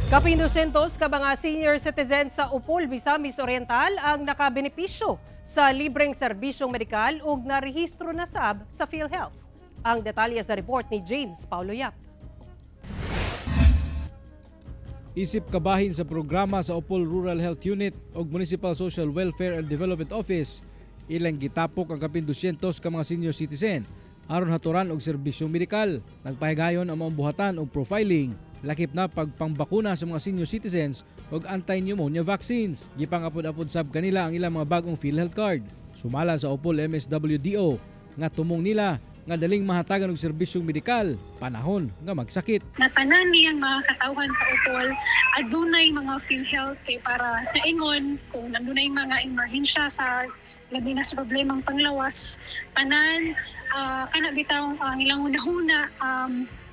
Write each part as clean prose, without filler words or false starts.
Kapin 200 ka mga senior citizens sa Opol, Misamis Oriental ang nakabenepisyo sa libreng serbisyong medikal ug narehistro na sab sa PhilHealth. Ang detalye sa report ni James Paulo Yap. Isip kabahin sa programa sa Opol Rural Health Unit ug Municipal Social Welfare and Development Office, ilang gitapok ang kapin 200 ka mga senior citizen aron haturan og serbisyong medikal. Nagpahigayon ang maong buhatan og profiling, lakip na pagpangbakuna sa mga senior citizens ug anti-pneumonia vaccines. Gipangapod-apod sab kanila ang ilang mga bagong PhilHealth card. Sumala sa Opol MSWDO nga tumong nila nga daling mahatagan og serbisyong medikal panahon nga magsakit. Na tanan niyang mga katawhan sa Opol adunay mga PhilHealth kay para sa ingon kung nandunay mga emerhensya sa labi na sa problemang panglawas, tanan kana bitaw ang ilang hunahuna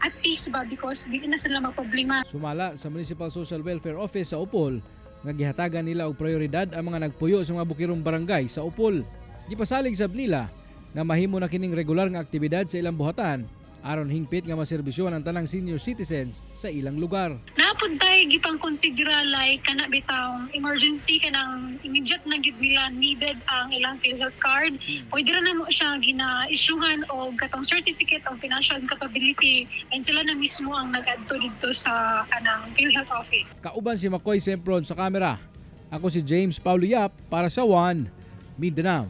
at peace ba because di na sila maproblema. Sumala sa Municipal Social Welfare Office sa Opol nga gihatagan nila og prioridad ang mga nagpuyo sa mga bukirong barangay sa Opol. Gipasalig sab nila nga mahimo na kining regular nga aktibidad sa ilang buhatan aron hingpit nga maserbisyohan ang tanang senior citizens sa ilang lugar. Naa pud tay gipang konsidera like kana bitawng emergency, kanang immediate na gid nila needed ang ilang PhilHealth card. Pwede ra namo siya gina-issuehan og katong certificate of financial capability and sila na mismo ang nag-adto didto sa kanang PhilHealth office. Kauban si Makoy Sempron sa kamera. Ako si James Paulo Yap para sa One Mindanao.